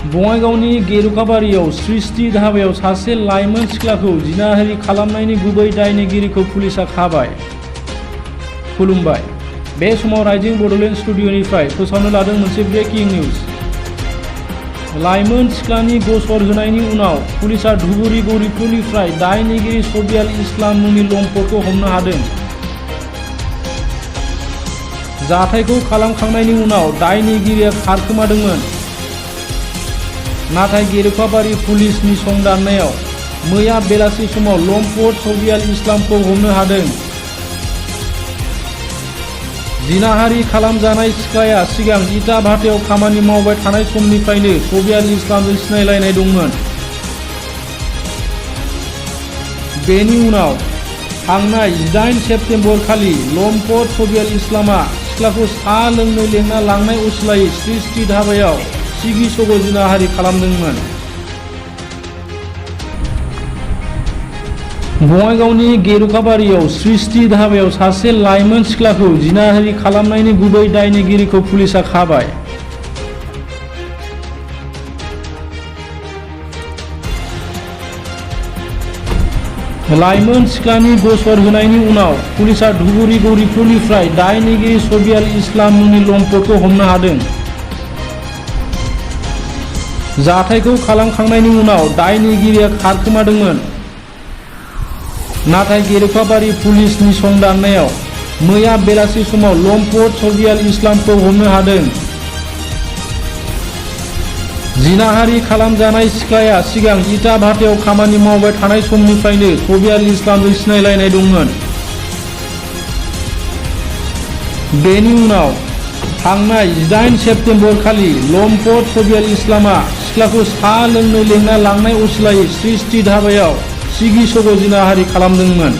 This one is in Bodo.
बङाइगावनि गेरुकाबारियाव सृष्टि धाबायाव सासे लाइमोन सिख्लाखौ जिनाहारि खालामनायनि गुबै दायनिगिरिखौ पुलिसा खाबाय। खुलुमबाय। बे समाव राइजिं बड'लेण्ड स्टुडिअ'निफ्राय फोसावनो लादों मोनसे ब्रेकिं निउज। लाइमोन सिख्लानि गसर होनायनि उनाव पुलिसा धुबुरी गौरिपुरनिफ्राय दायनिगिरि सबियाल इस्लाम मुंनि लम्पटखौ हमनो हादों। जाथायखौ खालामखांनायनि उनाव दायनिगिरिया खारखोमादोंमोन। नाथाय गेरुकाबारि पुलिसनि संदाननायाव मैया बेलासि समाव लम्पट सबियाल इस्लामखौ हमनो हादों। जिनाहारि खालामजानाय सिख्लाया सिगां इटा भाटायाव खामानि मावबाय थानाय समनिफ्रायनो सबियाल इस्लामजों सिनायलायनाय दंमोन। बेनि उनाव थांनाय 18 सेप्तेम्बर खालि लम्पट सबियाल इस्लामआ सिख्लाखौ साहा लोंनो लेंना लांनाय असिलायै सृष्टि धाबायाव सिगि सग' जिनाहारि खालामदोंमोन। बङाइगावनि गेरुकाबारियाव सृष्टि धाबायाव सासे लाइमोन सिख्लाखौ जिनाहारि खालामनायनि गुबै दायनिगिरिखौ पुलिसा खाबाय। लाइमोन सिख्लानि गसर होनायनि उनाव पुलिसा धुबुरी गौरिपुरनिफ्राय दायनिगिरि सबियाल इस्लाम मुंनि लम्पटखौ हमनो हादों। जाथायखौ खालामखांनायनि उनाव दायनिगिरिया खारखोमादोंमोन। नाथाय गेरुकाबारि पुलिसनि संदाननायाव मैया बेलासि समाव लम्पट सबियाल इस्लामखौ हमनो हादों। जिनाहारि खालामजानाय सिख्लाया सिगां इटा भाटायाव खामानि मावबाय थानाय समनिफ्रायनो सबियाल इस्लामजों सिनायलायनाय दंमोन। बेनि उनाव थांनाय 18 सेप्तेम्बर खालि लम्पट सबियाल इस्लामआ सिख्लाखौ साहा लोंनो लेंना लांनाय असिलायै सृष्टि धाबायाव सिगि सग' जिनाहारि खालामदोंमोन।